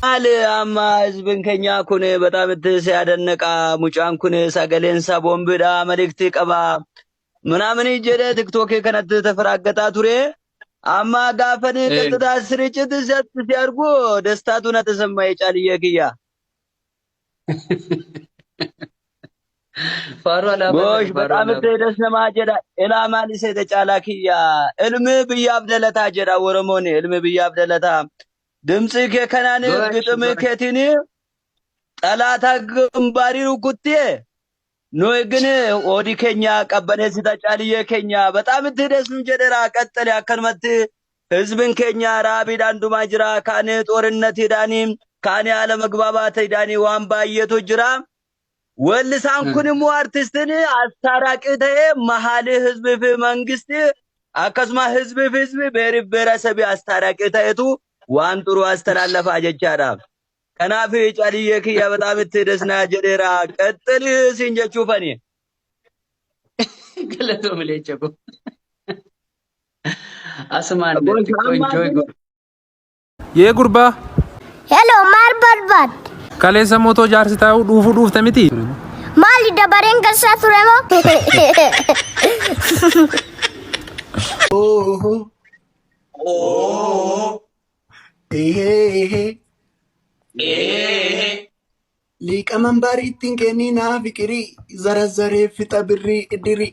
Maal amma hizbin keenyaa kun በጣም itti ሲያደንቃ mucaan kun sagaleen isaa boombiidha maliktii qaba ምናምን jedhee tiktookii kanatti ተፈራገጣ ture. Amma gaafani ቀጥታ ስርጭት ሲያርጉ ደስታቱ na ተሰማኝ ጫልዬ kiyya. Faaruu alaabaa Gosh faaruu በጣም alaabaa. ደስ nama jedha. Ilaa maal isa caalaa kiyya. Ilmi biyyaaf dhalataa jedha Oromoon ilmi biyyaaf dhalataa. ድምፂ kee kanaan Gosh ግጥም gosh. keetiin ጠላታ ግንባሪ rukuttee nuyi ግን ኦዲ keenya qabbaneessita caaliyee keenya በጣም itti ደስ nu jedheera ቀጥል akkanumatti ህዝብን keenya raabiidhaan dhumaa jira kaan ጦርነት ሂዳኒ kaan አለመግባባት ሂዳኒ waan baay'eetu jira. Weellisaan kun immoo artistiin አስታራቂ ta'ee መሀል ህዝብ fi መንግስት akkasuma ህዝብ fi ህዝብ ብሔር ብሔረሰብ አስታራቂ ta'etu waan ጥሩ አስተላለፋ jechaadha. Kanaaf caliyyee kiyya በጣም itti ደስና jedheera. ቀጥል siin jechuufani. Galatoomi leenca koo. Asumaan Gosh xiqqoo amma enjoy godhu. Yee gurbaa Hello, maal barbaadde? Kaleessa mootoo jaarsi taa'uu dhuufuu dhuufte miti. Maali dabareen galsaa ture moo? Liiqa manbaariittiin kenninaa fiqirii zarazzaree fixa birrii iddirii.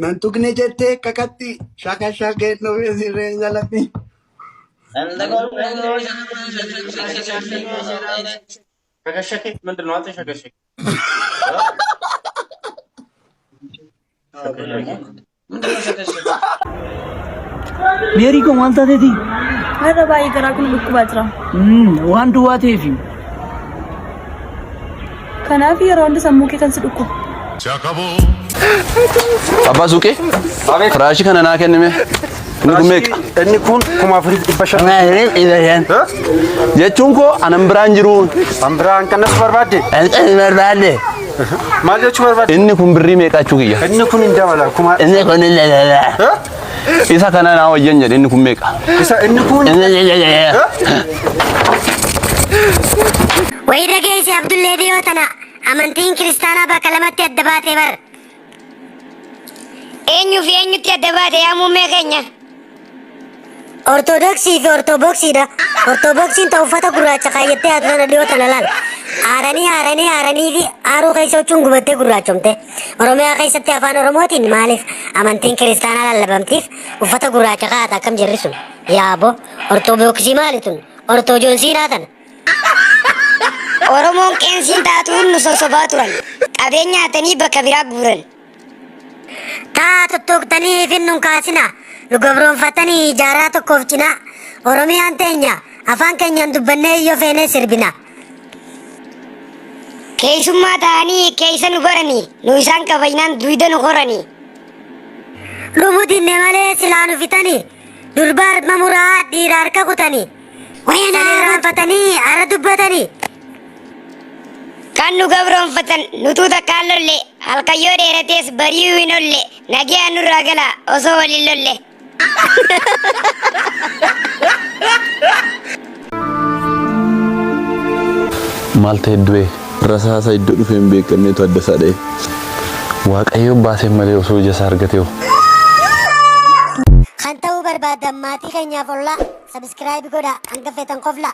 Nan tuqne jettee kakatti shaka shakee dhufee sirreen jalatti. ሸከሸኬ ምንድን ነው አንተ? ሸከሸኬ Meerii koo maal taateeti? Har'a baay'ee garaa kun dhukkubaa jira. Waan duwwaa ta'eefi. Kanaaf yeroo hunda sammuu kee kan si dhukkubu. Abbaa suuqii firaashii kana naa kennime. Inni kun meeqa? Inni kun 4500. Jechuun koo anan biraan jiru. An biraan kanas barbaadde? Barbaadde. Maal jechuu barbaadde? Inni kun birrii meeqa jechuu kiyya? Inni kun hin dabala kuma. Inni kun isa kana naa wayyan jedhe inni kun meeqa? Isa inni kun. Wayi dhageessi Abdullee dhiyoo tana amantiin kiristaanaa bakka lamatti adda baatee bar. Eenyuu fi eenyutti adda baate yaa muummee keenya? Ortodoksii fi ortoboksiidha. Ortodoksiin ta'u uffata gurraacha kaayyattee haatu tana dhiyoo tana laal. Aaranii aaranii aaranii fi aaruu keessa huccuun gubattee gurraachomte. Oromiyaa keessatti afaan Oromootiin maaliif amantiin kiristaanaa lallabamtiif uffata gurraacha kaa'ata akkam jirri sun? Yaabo ortodoksii maali tun? Ortojoonsiidhaa tana. Oromoon qeensiin taatuun nu sossobaa turan. Qabeenya hatanii bakka biraa guuran. Taa tuttuqtanii fin nun kaasina. Nu gabroonfatanii ijaaraa tokkoof cinaa. Oromiyaan teenya afaan keenyaan dubbannee iyyoo feenee sirbina. Keessummaa ta'anii keessa nu baranii nu isaan kabajnaan duyda nu horanii. Dhumuu dinne malee silaa nu fixanii durba harma muraa dhiira harka kutanii. Wayana irraanfatanii ara dubbatanii. Kan nu gabroonfatan nutuu takkaan lolle halkayyoo dheeratees bari'uu hin olle nagayaan nurraa gala osoo waliin lolle. Maal ta'e du'e? Rasaasa iddoo dhufee hin beekamnetu adda isaa dha'e. Waaqayyo baasee malee osoo ija isaa argate hoo? Kan ta'uu barbaadan maatii keenyaaf ollaa subscribe godhaa hanga feetan koflaa.